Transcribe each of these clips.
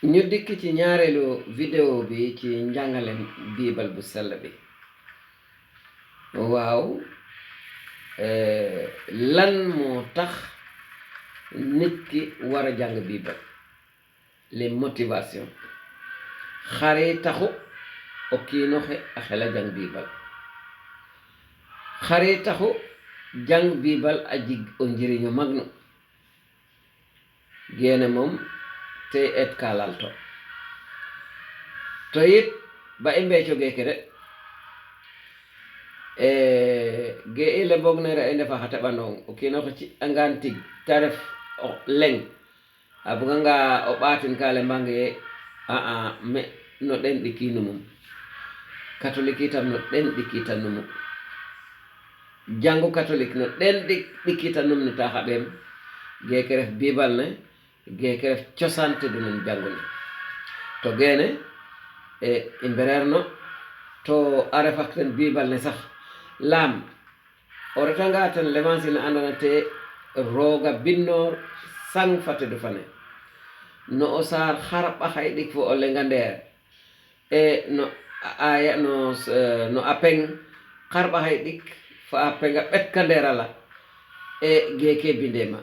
ñu dikk ci ñaareelu vidéo bi ci njàngaleem biibal bu sell bi waaw lan moo tax nit ki war a jàng biibal les motivations xare taxu o kiinoxe a xela jàng biibal xare taxu jàng biibal a jig o njiriño magno geene moom te et kalalto to yit ba i mbeeco geeke de ge i le boog nere i ndefa xa teɓanong o kiinoxe ci angaan tig te ref o leng a buga nga o ɓaatin ka lembange me no ɗen ɗikinumum catholique itam no ɗen ɗikitanumum jangu catholique no ɗen ɗikitanum ni ta xaɓeem geeke ref biibal ne geeke ref cosaan te dunen jangu ne to geene i mbereerno to a refak ten biibal ne sax laam o retanga ten l'évangile ne andona te rooga binnoor sang fa tedu fane no o saar xarɓaxay ɗik fo o lenga ndeer no aya no a peng xarɓaxay ɗik fa a penga ɓetka ndeer ala geeke bindema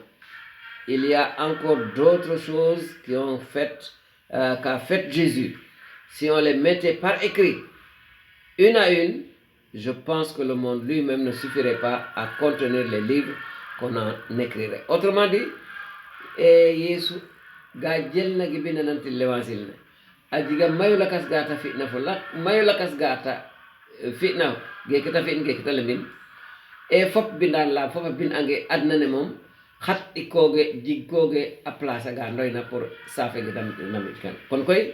il y a encore d'autres choses qui ont fait qu'a fait Jésus. Si on les mettait par écrit une à une, je pense que le monde lui-même ne suffirait pas à contenir les livres qu'on en écrirait. Autrement dit, Yesu ga jelna gi bina nanti l'évangile ne ajiga mayu lakas gata fitna fo lak mayu lakas gata fitna geketa fin geketa lemin fop bindan la fop bin ange adna ne mom xat ikoge jiggoge a place ga ndoyna pour safe gi dam namit kan kon koy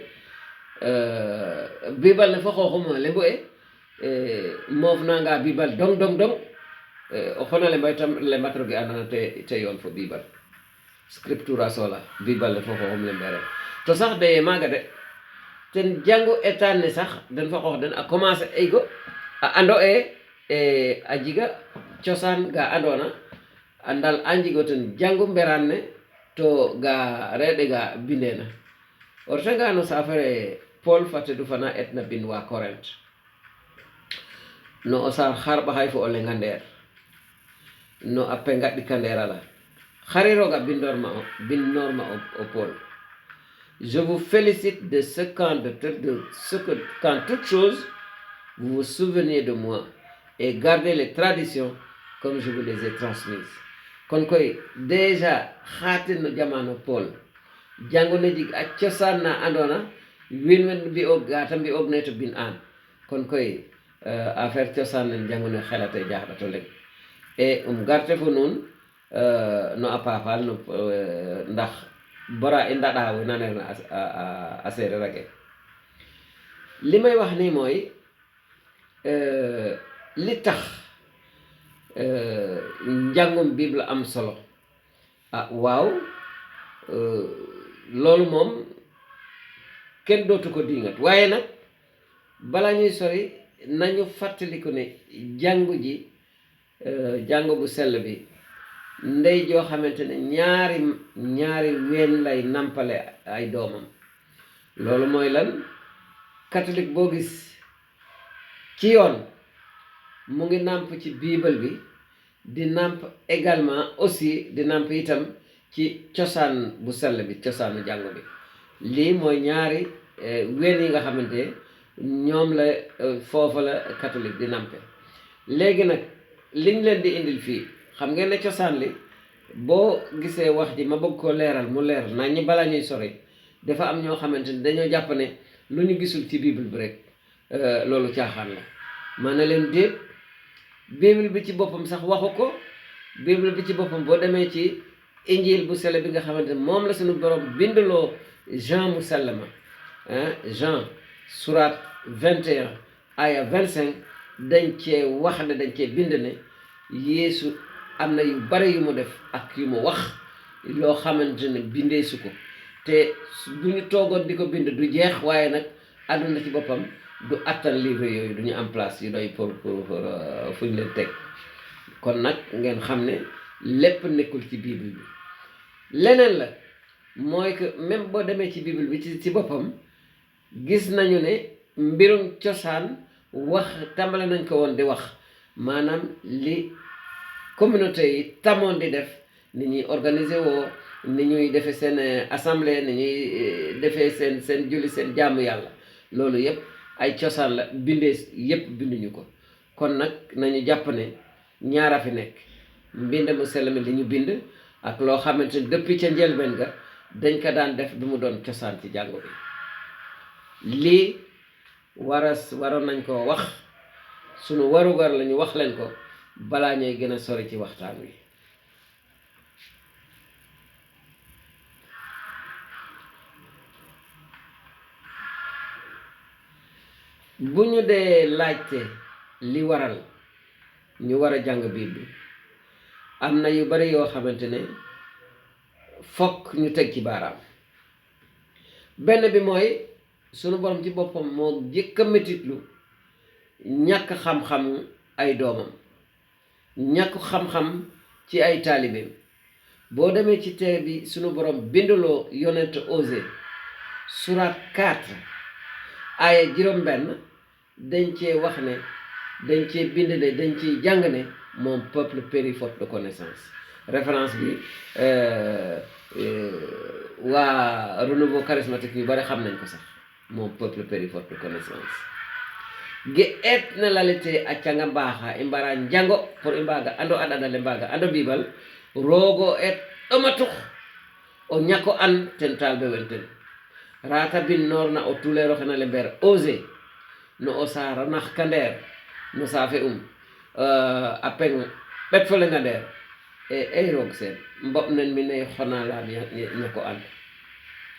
bibal ne fo xoxum lembo moof nanga bibal dong dong dong o xona le mbay tam le matro gi andana te yoon fo bibal scriptura sola bibal ne fo xoxum le mbere to sax de maga de ten jangu etan ne sax den fa xox den a commencer ego a ando a jiga cosaan ga andona andal anjigo ten jangu mberan ne to ga reɗe ga bindena o retanga no safere Paul fate du fana etna bin wa Corinthe no o saar xarɓaxay fo o lenga ndeer no a penga ɗika ndeer ala xare roga binnorma o Paul je vous félicite de ce qu'en toute chose vous vous souveniez de moi et gardez les traditions comme je vous les ai transmises kon koy déjà xaatin no jamano Paul jango ne jig a cosaan na andona win wen mbi og gata mbi og ne to bin an kon koy affaire cosaan ne jango ne xelate jaxɗa to leng garte fo nuun no a paafal no ndax bora i ndaɗa we naneerna a seereer ake li may wax ni mooy li tax njàngum bible am solo waaw loolu moom kenn dootu ko dingat waaye nag bala ñuy sori nañu fàttaliku ne jàngu ji jàngu bu sell bi ndey joo xamante ne ñaari ween lay nampale ay doomam loolu mooy lan catholique boo gis ci yoon mu ngi nàmp ci biibal bi di nàmp également aussi di nàmp itam ci cosaan bu sell bi cosaanu jàngu bi lii mooy ñaari ween yi nga xamante ñoom la foofa la catholique di nàmpe léegi nag liñ leen di indil fii xam ngeen ne cosaan li boo gisee wax ji ma bëgg ko leeral mu leer naa ñi bala ñuy sori dafa am ñoo xamante ni dañoo jàpp ne lu ñu gisul ci bible bi rek loolu caaxaan la ma ne leen déet bible bi ci boppam sax waxu ko bible bi ci boppam boo demee ci injil bu sell bi nga xamante ne moom la suñu borom bindaloo Jean mu sell ma Jean surat 21 aya 25 dañ cee wax ne dañ cee bind ne Yeesu am na yu bari yu mu def ak yu mu wax loo xamante ne bindee su ko te bu ñu toogoon di ko bind du jeex waaye nag àdduna ci boppam du attan livre yooyu du ñu am place yu doy pour fu ñu leen teg kon nag ngeen xam ne lépp nekkul ci bible bi leneen la mooy que même boo demee ci bible bi ci boppam gis nañu ne mbirum cosaan wax tàmbale nañ ko woon di wax maanaam li communauté yi tamoon di def ni ñuy organiser woo ni ñuy defee seen assemblée ni ñuy defee seen julli seen jaamu yàlla loolu yépp ay cosaan la bindee yépp binduñu ko kon nag nañu jàpp ne ñaara fi nekk mbind mu sell mi li ñu bind ak loo xamante ni depuis ca njëlbeen ga dañ ko daan def bi mu doon cosaan ci jàngu bi lii waroon nañ koo wax sunu warugar lañu wax leen ko balaa ñuy gën a sori ci waxtaan wi bu ñu dee laajte li waral ñu war a jàng Bible am na yu bari yoo xamante ne fokk ñu teg ci baaraam benn bi mooy sunu borom ci boppam moo jëkk a metitlu ñàkk xam-xam ay doomam ñàkk xam-xam ci ay taalibeem boo demee ci téere bi sunu borom binduloo yonent Osée surat 4 aaya juróom-benn dañ cee wax ne dañ cee bind ne dañ ciy jàng ne mon peuple périt faute de connaissance référence bi waa renouveau charismatique yu bari xam nañ ko sax mon peuple périt faute de connaissance ge etnalalite accanga mbaaxa i mbara njango pour i mbaaga ando a ɗaɗale mbaaga ando bibal roogo et ɗomatux o ñako an ten talɓe wen ten rata bin noorna o tulero xenale mbeer Osée no o saara nax ka ndeer no saafe a peng ɓet fo lenga ndeer ey roog seen mboɓ nen mi ne xona laam ñako an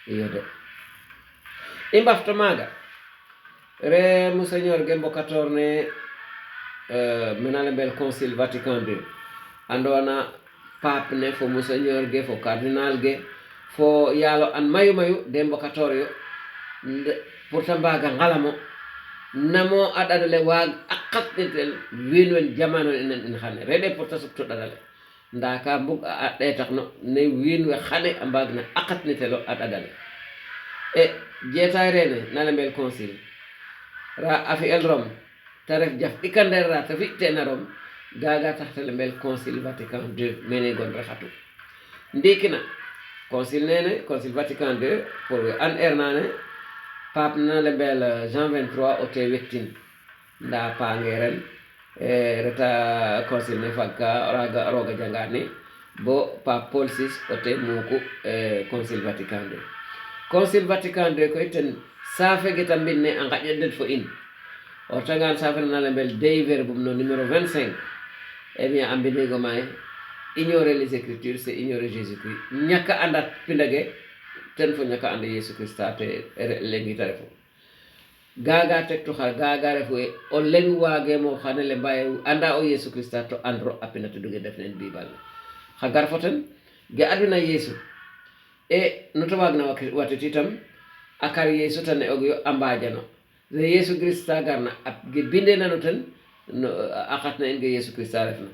iyo de i mbafta maaga re Monseigneur ge mbokator ne menale mbel concile Vatican II andona pape ne fo Monseigneur ge fo cardinal ge fo yaalo an mayu de mbokator yo pour ta mbaga ngalamo namo a ɗaɗale waag a qatnitel wiin wen jamano enen in xane reɗe pour ta supto ɗaɗale nda ka mbug a ɗetax no ne wiin we xane a mbaag na a qatnitelo a ɗaɗale e jeetaay rene nale mbel concile ra a fi'el Rome te ref jaf ɗikandeer ra te fi'teena Rome gaaga taxtale mbel concile Vatican II mene gon refatu ndiiki na concile nene concile Vatican II pour we an nane pape nale mbel Jean 23 o te wettin nda paange ren reta concile ne fagka rooga jangaani bo pape Paul VI o te muuku concile Vatican II concile Vatican II koy ten saafege ta mbinne a ngaƴadet fo in o tangan saafere nale mbel Dei Verbum no numéro 25 eh bien a mbinigo may ignorer les écritures c'est ignorer Jésus-Christ ñaka andat pindage ten fo ñaka anda Yesu Christa te lengi ta refu gaga tek to xa gaga refu o leng waage mo xanele mbaye anda o Yesu Christa to andro a pinata duge def nen bibal xa gar fo ten ge aduna Yesu e no to waag na watiti tam akar Yesu tan og yo ambajano le Yesu Christa garna ab ge binde nano tan no akatna en ge Yesu Christa refna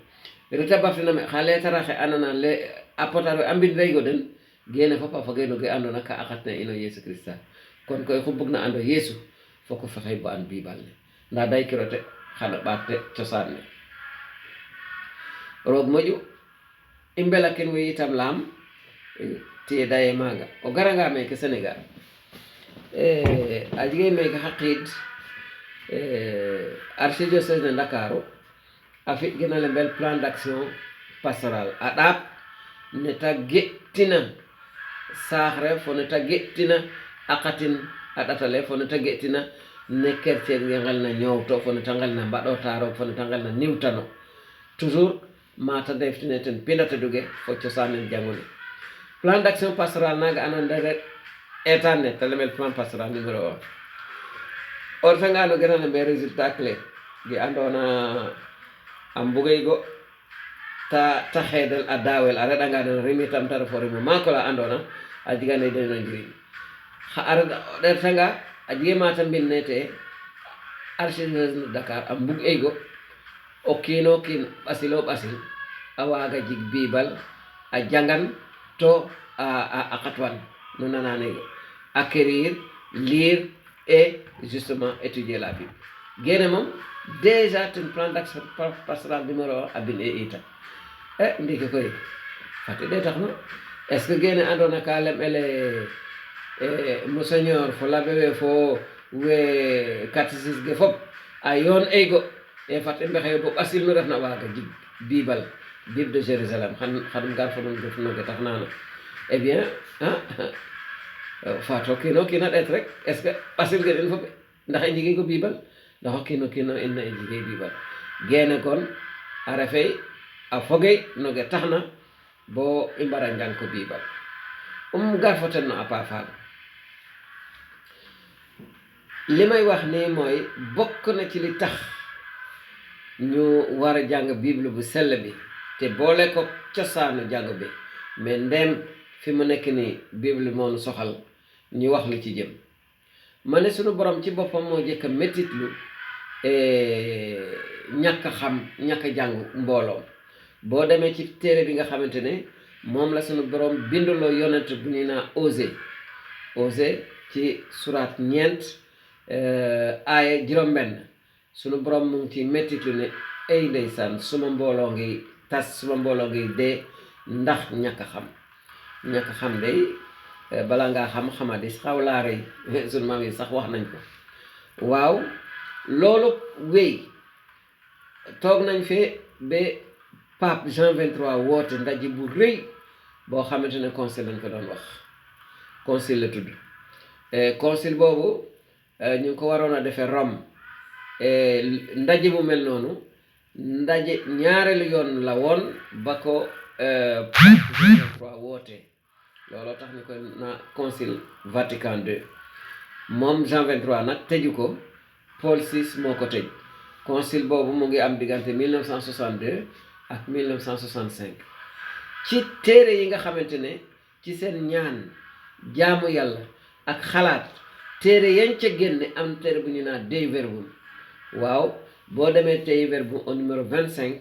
reta baftina me xale taraxe anana le apotaro ambin reygo den gene fopa fa geno ge andona ka akatna ino Yesu Christa kon koy xu bugna ando Yesu foko fexey bo an bibal ne nda day kirote xana ɓatte cosaan ne roog moƴu i mbelakin we itam laam tiye daye maaga o garanga meke Sénégal a jege meke xa qiid archidiocèse de Ndakaaru a fi gena le mbel plan d'action pastorale a ɗaap neta ge'tina saaxre fo neta ge'tina a qatin a ɗatale fo neta ge'tina ne chrétien we ngelna ñoowto fo neta ngelna mbaɗota roog fo neta ngelna niwtano toujours mata deftine ten pindata duge fo cosaan en jangole plan d'action pastorale naga anandere etan ne telemel plan pastoral numéro 1 o retanga no genane mbe résultat clé gi andona a mbugaygo ta xeedel a daawel a reɗanga den rimi tam ta refo rimo maakola andona a jegane den no njiriñ xa a ɗetanga a jege mata mbinne te archidiocèse de Dakar a mbug eygo o kiino kiin ɓasilo ɓasil a waaga jeg biibal a jangan to à Khatouane, nous n'avons acquérir, lire et justement étudier la Bible. Généralement, déjà tu prends d'action pastoral numéro à bin et ita. Ndike koy faté dé tax na est-ce que géné andona kalem ele monseigneur fo labe fo we catéchisme ge fop ayon ego e faté mbexé bo asil mi refna waga jib Bible de Jérusalem xan gar fa non def no ge tax nana eh bien fato kino det rek est-ce que asil ge den fop ndax e njigi ko Bible ndax kino inna e njigi Bible géné kon a refay a fogey no ge taxna bo i mbara njang ko Bible gar fa ten no a paafaal li may wax ni mooy bokk na ci li tax ñu war a jàng Bible bu sell bi te boole ko cosaanu jàng bi mais ndem fi mu nekk nii Bible moo nu soxal ñu wax lu ci jëm ma ne sunu borom ci boppam moo jëkk a mettitlu ñàkk a xam ñàkk a jàng mbooloom boo demee ci téere bi nga xamante ne moom la sunu borom binduloo yonent bu ñuy naa Osée ci suraat 9 aaya juróom-benn sunu borom mu ngi ci mettitlu ne ay ndeysaan suma mbooloo ngi tas suma mbooloo ngi dee ndax ñàkk a xam day bala ngaa xam xamadis xaw laa rëy sunu maam yi sax wax nañ ko waaw loolu wéy toog nañ fi ba Pape Jean 23 woote ndaje bu rëy boo xamante ne concile lañ ko doon wax concile la tudd concile boobu ñu ngi ko waroon a defee Rome ndaje bu mel noonu ndaje ñaareelu yoon la woon ba ko Pape Jean 23 woote looloo tax ñu koy na concile Vatican II moom Jean 23 nag tëju ko Paul VI moo ko tëj concile boobu mu ngi am diggante 1962 ak 1965 ci téere yi nga xamante ne ci seen ñaan jaamu yàlla ak xalaat téere yañ ca génne am téere bu ñu naan Dei Verbum waaw boo demee Dei Verbum au numéro 25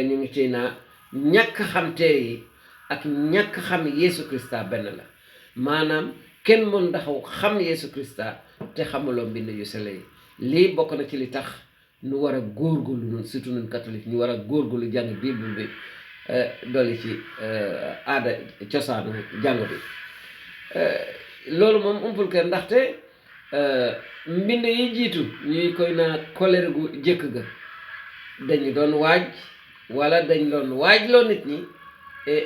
ñu ngi ciy naa ñàkk xam téere yi ak ñàkk xam Yeesu Krista benn la maanaam kenn mën ndaxaw xam Yeesu Krista te xamuloo mbind yu sell yi lii bokk na ci li tax ñu war a góorgóorlu ñun surtout ñun catholique ñu war a góorgóorlu jàng Bible bi dolli ci aada cosaanu jàng bi loolu moom umpul kenn ndaxte mbind yi jiitu ñuy koy naa kolere gu jëkk ga dañu doon waaj wala dañ doon waaj loo nit ñi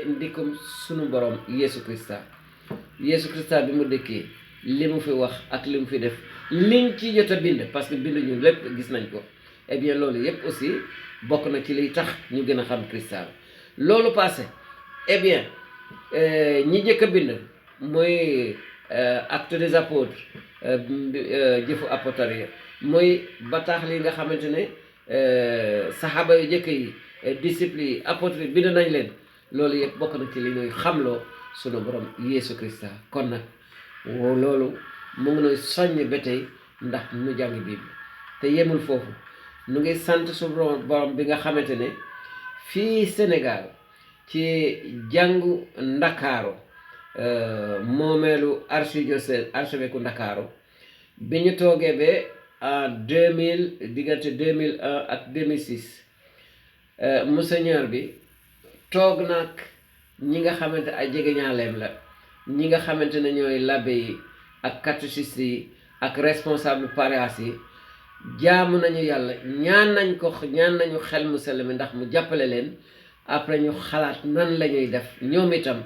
ndikum sunu borom Yeesu Krista bi mu dëkkee li mu fi wax ak li mu fi def liñ ci jot a bind parce que bind ñu lépp gis nañ ko eh bien loolu yépp aussi bokk na ci liy tax ñu gën a xam Krista loolu passé eh bien ñi jëkk a bind mooy Actes des Apôtres jëfu apôtres yi mooy bataaxal yi nga xamante ne saxaaba yu jëkk yi disciples yi apôtres yi bind nañ leen loolu yëpp bokk na ci li ñuy xamloo sunu borom Yeesu Krista kon nag loolu mu ngi nuy soññ ba tey ndax nu jàng Bible te yemul foofu nu ngi sant sunu borom bi nga xamante ne fii Sénégal ci jàngu Ndakaaru moomeelu archidiocèse archevêque Ndakaaru bi ñu toogee ba en 2000 diggante 2001 ak 2006 monseigneur bi toog nag ñi nga xamante ay jegeñaaleem la ñi nga xamante ne ñooy labbe yi ak catéchistes yi ak responsable paroisse yi jaamu nañu yàlla ñaan nañu xel mu sell mi ndax mu jàppale leen après ñu xalaat nan la ñuy def ñoom itam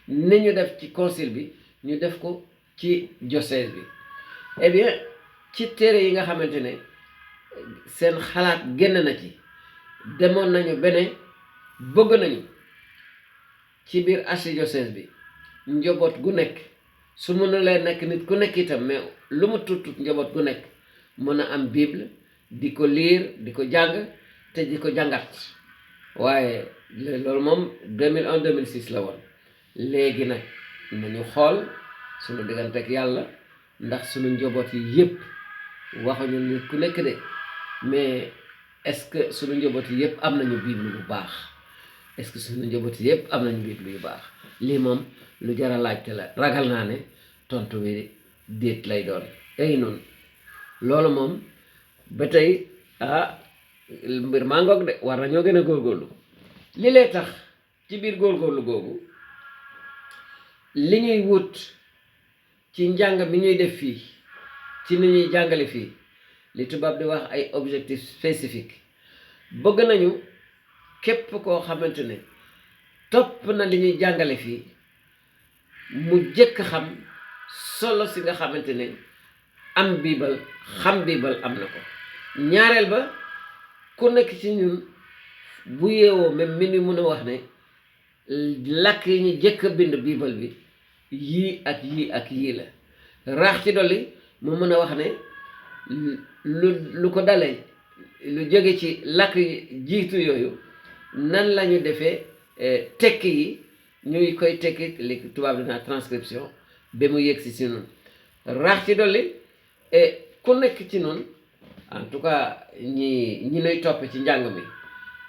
ni ñu def ci concile bi ñu def ko ci diocèse bi eh bien ci téere yi nga xamante ne seen xalaat génn na ci demoon nañu bene bëgg nañu ci biir archidiocèse bi njaboot gu nekk su mënulee nekk nit ku nekk itam mais lu mu tut njaboot gu nekk mën a am Bible di ko lire di ko jàng te di ko jàngat waaye loolu moom 2001 2006 la woon léegi nag nañu xool sunu diggante ak yàlla ndax sunu njaboot yi yëpp waxuñu nit ku nekk de mais est-ce que sunu njaboot yi yëpp am nañu Bible bu baax est-ce que sunu njaboot yi yëpp am nañu Bible yu baax lii moom lu jara laajte la ragal naa ne tontu bi déet lay doon ay noonu loolu moom ba tey mbir maa ngoog de war nañoo gën a góorgóorlu li lay tax ci biir góorgóorlu googu li ñuy wut ci njàng mi ñuy def fii ci ni ñuy jàngale fii li tubaab di wax ay objectifs spécifiques bëgg nañu képp koo xamante ne topp na li ñuy jàngale fii mu jëkk xam solo si nga xamante ne am biibal xam biibal am na ko ñaareel ba ku nekk ci ñun bu yeewoo même mi ni mun a wax ne làkk yi ñu jëkk a bind biibal bi yii ak yii ak yii la raax ci dolli mu mën a wax ne lu ko dalee lu jóge ci làkk jiitu yooyu nan lañu defee tekki yi ñuy koy tekki li tubaab dinaa transcription ba mu yegg si nun raax ci dolli ku nekk ci nun en tout cas ñi nuy topp ci njàng mi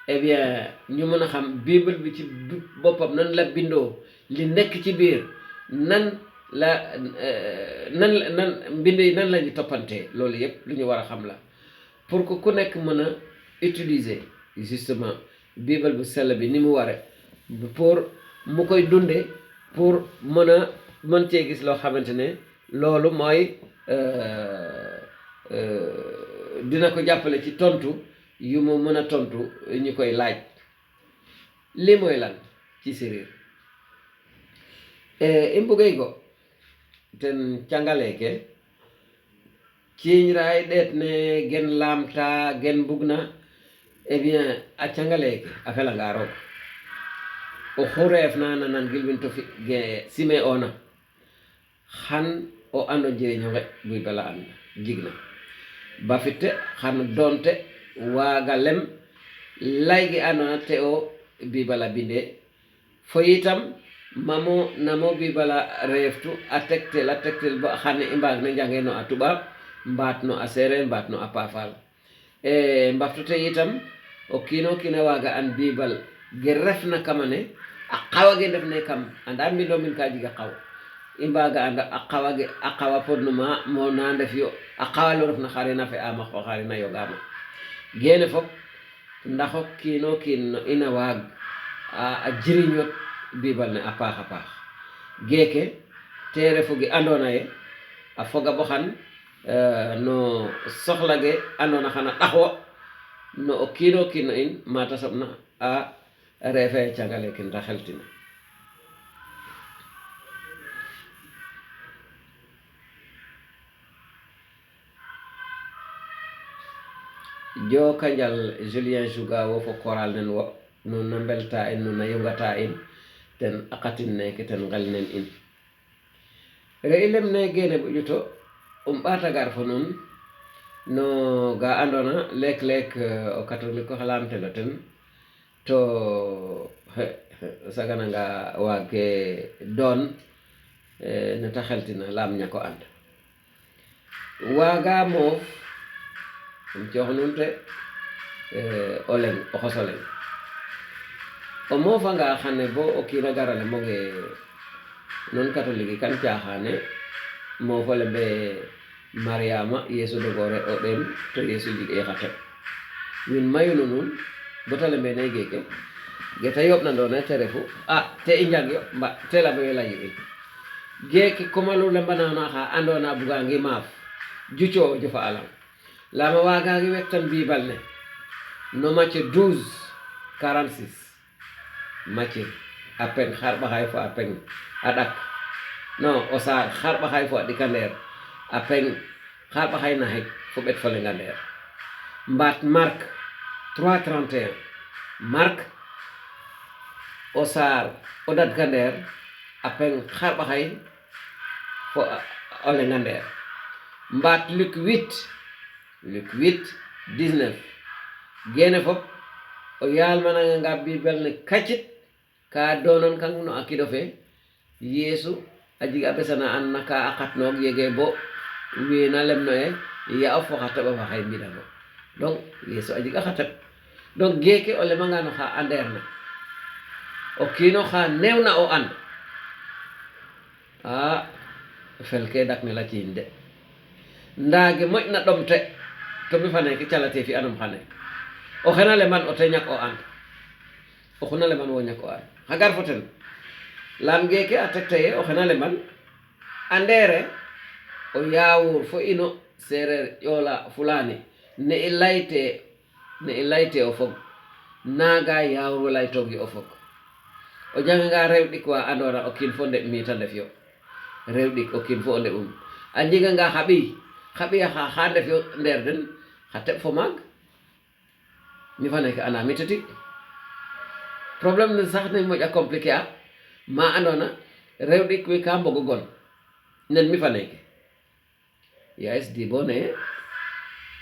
eh bien ñu mën a xam bible bi ci boppam nan la bindoo li nekk ci biir nan mbind yi nan la ñu toppantee loolu yépp lu ñu war a xam la pour que ku nekk mën a utiliser justement bible bu sell bi ni mu ware pour mu koy dunde pour mën cee gis loo xamante ne loolu mooy dina ko jàppale ci tontu yu mu mën a tontu ñu koy laaj lii mooy lan ci séeréer i mbugay go ten cangaleeke ciiñraay ɗeet ne gen laamta gen bugna eh bien a cangaleeke a felanga roog oxu reefna nanan gilwin to fi sime ona xan o ando njiriñonge buy bala an jigna ba fitte xan doonte waaga lem laygi andona te o bibala binde fo yitam namo bibala reeftu a tegtel ba xane i mbaag na njange no a tubaab mbaat no a seereer mbaat no a paafal mbaftu te yitam o kiino kiina waaga an bibal ge refna kamane a qawa ge ndefne kam anda mbindo min ka jiga qaw i mbaaga anda a qawa podnuma mo na ndef yo a qawa lu refna xarina fe ama xo xarina yogama geene fop ndax o kiino kiin no ina waag a jiriñot bibal ne a paax geeke te refu ge andona ye a foga bo xan no soxla ge andona xana ɗaxwo no o kiino kiin no in mata soɓna a refe cangale kin ta xeltina joka njal Julien Jouga wo fo koral nen wo nun na mbelta in nun na yongata in ten akatin neke ten ngel nen in re i lem ne gene ɓuƴuto ɓata gar fo nun no ga andona lek o catholique oxe lamtelo ten to sagananga waage doon neta xeltina lam ñako and waaga moof um coox nuun te o leng o xos o leng o moofanga xane bo o kiina gara lemonge non catholique kan caaxaane moofole be Mariama Yeesu dogore o ɗen to Yeesu jig e xa teɓ win mayu no nuun bota lembe ne geeke geta yoɓnandoona te refu te i njang yo mba te laɓoyo layi in geeke komalu lembanana xa andoona bugangi maaf juco o jofa alam lama wagangi wettan bibal ne no Matthieu 12:46 Matthieu a peng xarɓaxay fo a peng a ɗak non o saar xarɓaxay fo a ɗikandeer a peng xarɓaxay na xej fo ɓet fo lengandeer mbaat Marc 3:31 Marc o saar o dadkandeer a peng xarɓaxay fo o lengandeer mbaat Luc 8:19 geene fop o yaalmananga bibel ne kaccit ka doonon kan no a kido fe Yeesu a jig a ɓesana an na ka a xatnoog yege bo wiina lemno ye ya of fo xa teɓa fa xay mbidango donc Yeesu a jig a xa teɓ donc geeke o lemanga no xa andeer na o kiino xa neewna o and felke dak ne la ciin de ndaage moƴna ɗomte to mi faneke calate fi anum xane o xena le man o te ñak o an o xuna le man wo ñak o an xa gar fo ten lam geke a tekta ye o xena le man andere o yaawur fo ino sereer ƴoola fulani ne i layte o fog naaga yaawur laytoogi o fog o janganga rew ɗik wa andoona o kiin fo ndeɓ miita ndef yo rew ɗik o kiin fo o ndeɓum a njeganga xa ɓiy xa ndef yo ndeer den xa teɓ fo maag mi fa neke anda mi tati problème ne sax ne moƴa compliquer a ma andoona rew ɗik we ka mbogo gon nen mi fa neke yaes dibo ne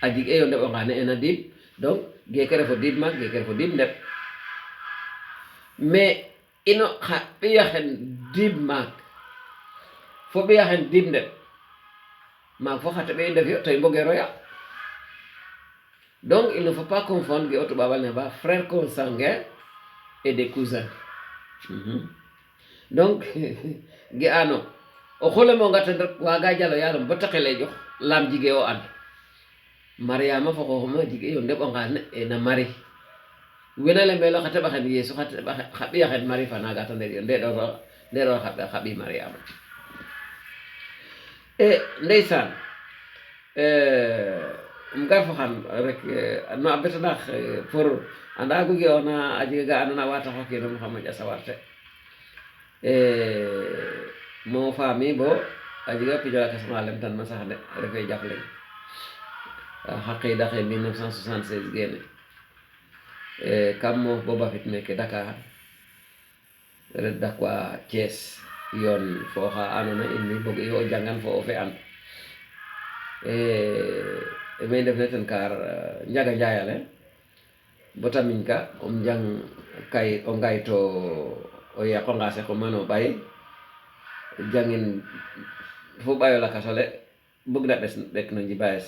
a jig eyo ndeɓonga ne ena diib donc geke refo diib maak geke refo diib ndeɓ mais ino xa ɓiyaxen diib maak fo ɓiyaxen diib ndeɓ maak fo xa teɓe i ndef yo to i mbogeeroya donc il ne faut pas confondre ge o tuɓaɓal ne ba frère consanguin et des cousins donc ge ano o xulemonga ten rek waga jalo yalum bo taqele jox lam jige o and mariama fo xoxuma jige yo ndeɓonga na mari wena le mbelo xa teɓaxen yeesu xa ɓiyaxen mari fa naga ta ndeɗ yo ndeɗor xa ɓi mariama ndeysaan gar fo xam rek no a betanax pour anda guge ona a jega ga andona wa taxo kiinum xa moƴa sawarte mo faami bo a jega pijo lakas ma lemtan ma sax de refe jaf leŋ xa qiida xe 1976 gene kam moof bo bafit meke Dakar ret dakwa Thiès yoon fo xa andona in mi bog iyo o jangan fo o fe'an me ndef ne ten kar Njaga Njaay ale bota miñ ka um jang kay o ngay to o yaqonga saquma no ɓay jangin fo ɓayo lakasole bugna ɓek no njibayes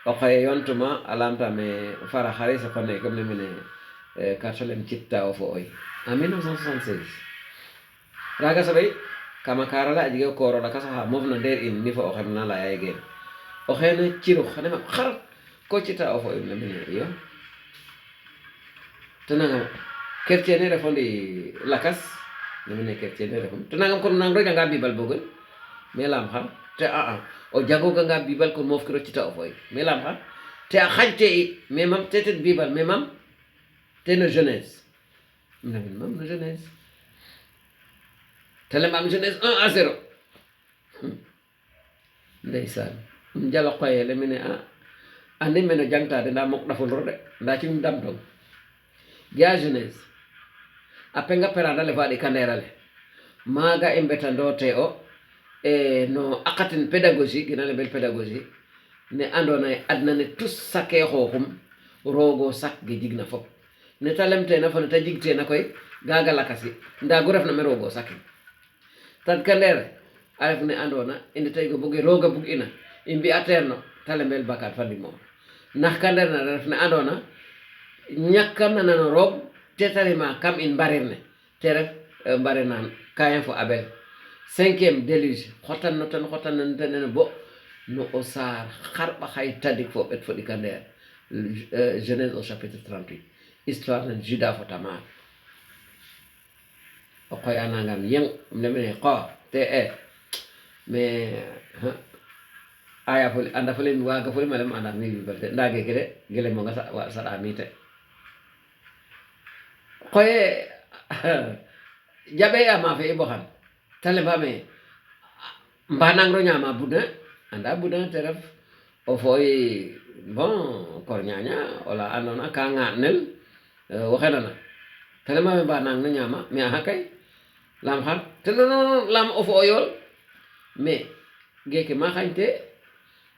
o qoye yontuma a lamtame fara xari saqone comme ne mene kartolem citta o fo oy en 1976 raga saɓay kama karale a jege o kooro lakas xa mofna ndeer in mi fo o xem na leya ye gen o xeene cirux xanema xar ko citta o fo im ne mene iyo to nangam chrétien ne refo ndi lakas ne mene chrétien ne refum to nangam kon nang rojanga bibal bogen mais lam xam te o jagoganga bibal kon moof kiro citta o fo mais lam xam te a xaƴte i mais mam te ten bibal mais mam te no Genèse mnamin mam no Genèse te lemam Genèse 1-0 ndeysaan jalo qoyele mene andi mene jangtade nda mok ɗafulro de nda cim damtong ga Genèse a penga perandale faɗi kanderale maga i mbetandote o no aqatin pédagogie gina lebel pédagogie ne andona ye adna ne tous sake xooxum roogo sak ge jigna fop ne ta lemtena fo ne ta jigtena koy gaga lakasi nda gu refna me roogo sakin tad kandere a ref ne andona i ndetay go boge rooga bug ina i mbi'a teerno ta lembel bakat fa ndimoor nax kander na ref ne andona ñakka nanano roog te ta rima kam in mbarir ne te ref mbarir nan Caïn fo Abel 5e déluge xotan no ten nene bo no o saar xarɓa xay tadik fo ɓet fo ɗikandeer Genèse au chapitre 38 histoire nen Juda fo Tamar o qoy anangam yeng lemene qo te mais aya fo anda fo len waga fo malem anda mi balte ndage ke de gele mo nga sa mi te qoye jabe ama fe bo xam tale ba me mbanang ro nyama budna anda budna te ref o foy bon kor nyanya wala anona ka nganel waxena tale ma mbanang no nyama mi aha kay lam xam te non lam o fo yol mais geke ma xañte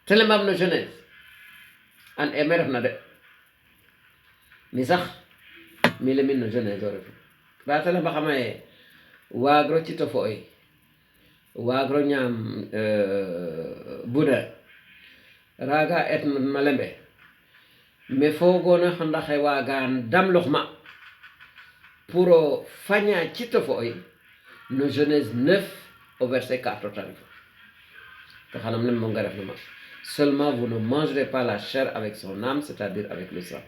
tele mam no Genèse an e me ref na de mi sax mi le min no Genèse o refu ba tele ba xamaye wagro cito fo oy wagro ñam buda raga et malembe mais fogona xandaxe waga damlox ma pour faña cito fo oy no Genèse 9 au verset 4 tari to xanam lem mo nga ref ma seulement vous ne mangerez pas la chair avec son âme, c'est-à-dire avec le sang.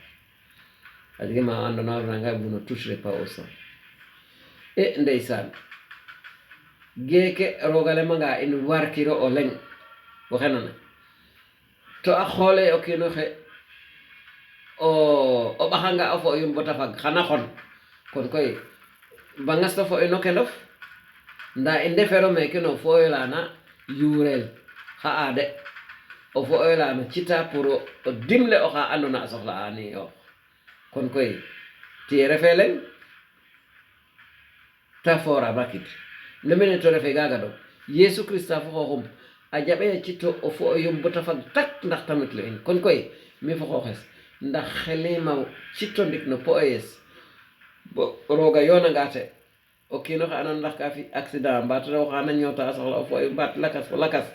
C'est-à-dire vous ne toucherez pas au sang. Et ndeysaan geeke rogale manga in warkiro o leng waxe nana to a xoole o kiino xe o ɓaxanga o fo yum bota fag xana xon kon koy ba ngasta fo ino kendof nda i ndefero meke no foyo lana yurel xa'a de o fo'oyo lana cita pour o dimle oxa andona a soxla ani yo kon koy tiye refe leŋ ta fora bakit lemene to refe gaga do Yesu Christa fo xoxum a jaɓe cito o fo o yum bota fag tak ndax tamit le in kon koy mi fo xoxes ndax xelima cito ndik no po'oyes bo roga yonanga te o kiino xe andona ndax ka fi accident mbaat rew xana ñoota a soxla o fo o mbaat lakas fo lakas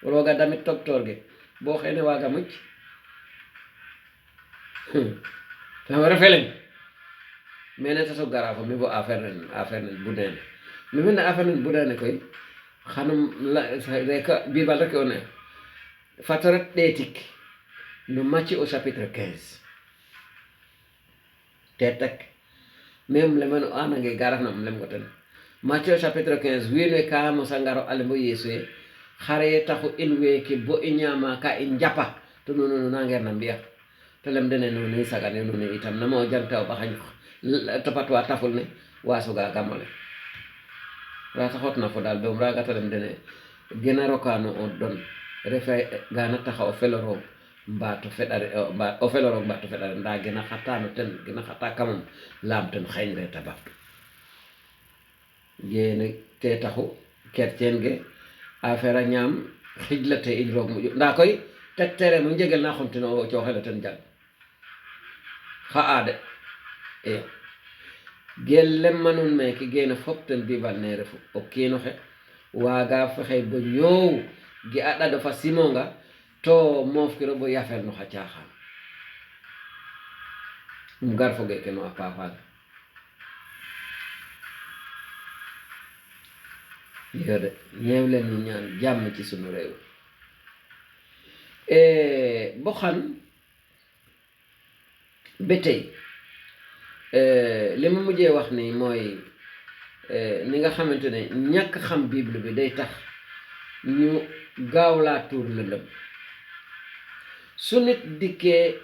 roga damit docteur ge bo xene waga mucc tawa refe leŋ mene tato gara fo mi bo affaire nen budene mi mene affaire nen budene koy xanum reka bibal rek o ne fata ret ɗeetik no Matthieu au chapitre 15 te tek même lemen o anange garafna um lem ngo ten Matthieu chapitre 15 wiin we ka mosa ngaro ale mo Yesu ye xare taxu in weeke bo i ñaama ka i njapa to nuno nanger na mbiya to lem dene nuno i sagane nuno itam nama o jangta o ɓaxañ topatwa taful ne wasoga gamole rata xotna fo dal doom raga to lem dene gena rokano o don refe gana taxa o felo roog mbato feɗare o felo roog mbato feɗare nda gena xatano ten gena xata kamum laam ten xeñ reta baftu gene te taxu chrétien ge affaire a ñaam xijlate in roog moƴu nda koy tegtere mu njegel na xomtino o cooxelo ten jang xa'a de iyo gellem manun meke gene fop ten bibal ne refu o kiino xe waga fexey bo ñoow ge a ɗaɗo fa simonga to moof kiro bo yafel no xa caaxaan um gar foge ke no a paafaga iyo de ñeew leen ñu ñaan jàmm ci sunu réew bo xan ba tey li ma mujjee wax ni mooy ni nga xamante ne ñàkk xam bible bi day tax ñu gaaw laa tuur lëndëm su nit dikkee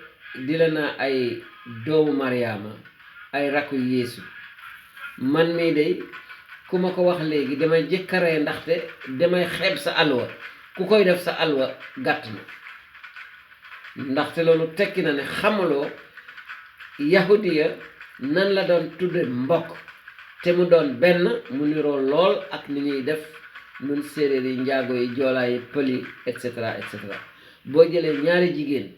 di la na ay doomu Mariama ay rakku Yeesu man mii day ku ma ko wax léegi damay jëkkaree ndaxte damay xeeb sa alwa ku koy def sa alwa gàtt na ndaxte loolu tekki na ne xamuloo yahudiya nan la doon tudde mbokk te mu doon benn mu niroo lool ak ni ñuy def nun séeréer yi njaago yi joolaa yi pël yi et cetera boo jëlee ñaari jigéen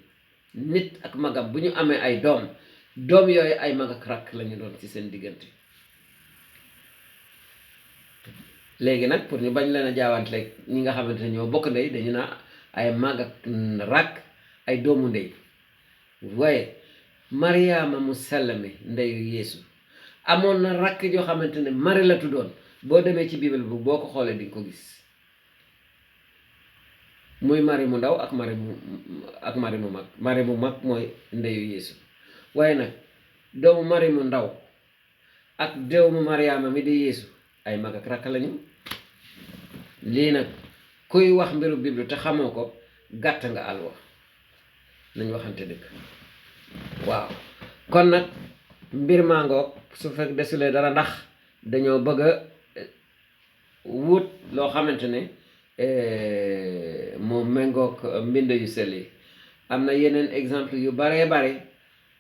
nit ak magam bu ñu amee ay doom yooyu ay mag ak rakk lañu doon ci seen diggante léegi nag pour ñu bañ leen a jaawanteleeg ñi nga xamante ne ñoo bokk ndey dañu naa ay mag ak rakk ay doomu ndey waaye Mariama mu sell mi ndeyu Yeesu amoon na rakk joo xamante ne Mari la tuddoon boo demee ci bible bu boo ko xoolee di nga ko gis muy Mari mu ndaw ak Mari mu mag Mari mu mag mooy ndeyu Yeesu waaye nag doomu Mari mu ndaw ak doomu Mariama mi di Yeesu ay mag ak rakk lañu lii nag kuy wax mbiru bible te xamoo ko gàtt nga alwa nañ waxante dëgg waaw kon nag mbir maa ngoog su fekk desulee dara ndax dañoo bëgg a wut loo xamante ne moo méngoog mbind yu sell yi am na yeneen exemple yu baree bare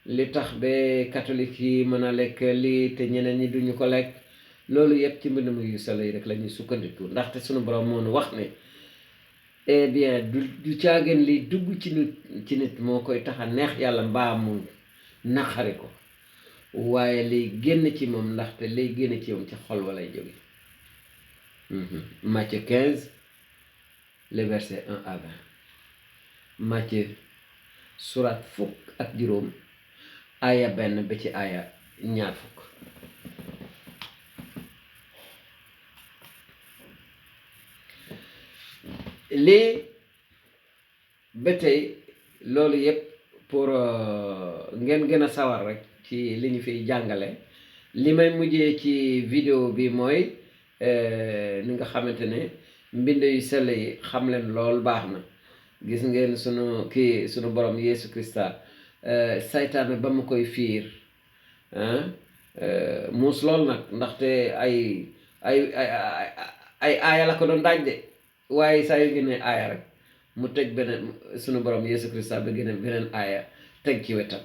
li tax ba catholique yi mën a lekk lii te ñeneen ñi duñu ko lekk loolu yëpp ci mbind mu yu sell yi rek la ñuy sukkandiku ndaxte sunu borom moo nu wax ne eh bien du caageen li dugg ci nit moo koy tax a neex yàlla mbaa mu naqari ko waaye liy génn ci moom ndaxte liy génn ci moom ci xol walay jóge Matthieu 15 le verset 1 à 20 Matthieu surat fukk ak juróom aaya 1 ba ci aaya 20 lii ba tey loolu yëpp pour ngeen gën a sawar rek ci li ñu fiy jàngale li may mujjee ci vidéo bi mooy ni nga xamante ne mbind yu sell yi xam leen lool baax na gis ngeen sunu borom Yeesu Krista saytaane ba mu koy fiir muus lool nag ndaxte ay aaya la ko doon daaj de waaye saa yu génnee aaya rek mu teg beneen sunu borom Yeesu Krista ba génne beneen aaya teg ci wetam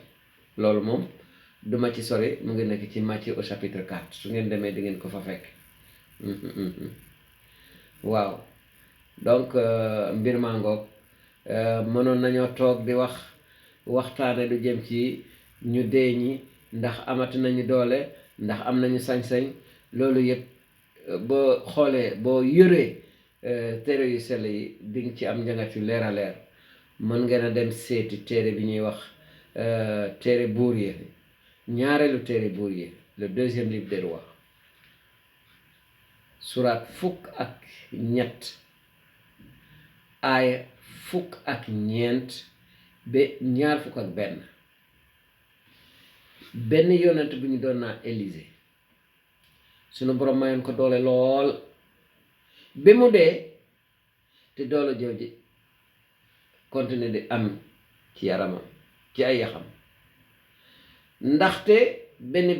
loolu moom duma ci sori mu ngi nekk ci Matthieu au chapitre 4 su ngeen demee di ngeen ko fa fekk waaw donc mbir maa ngoog mënoon nañoo toog di waxtaane lu jëm ci ñu dee ñi ndax amati nañu doole ndax am nañu sañ-sañ loolu yëpp boo xoolee boo yëree téere yu sell yi di nga ci am njàngat yu leer a leer mën ngeen a dem seeti téere bi ñuy wax téere buur yi ñaareelu téere buur yi le deuxième livre des rois suraat 13 aaya 19 ba 21 benn yonent bu ñu doon naa Élysée sunu borom mayoon ko doole lool ba mu dee te doole jooju continuer di am ci yaramam ci ay yaxam ndaxte benn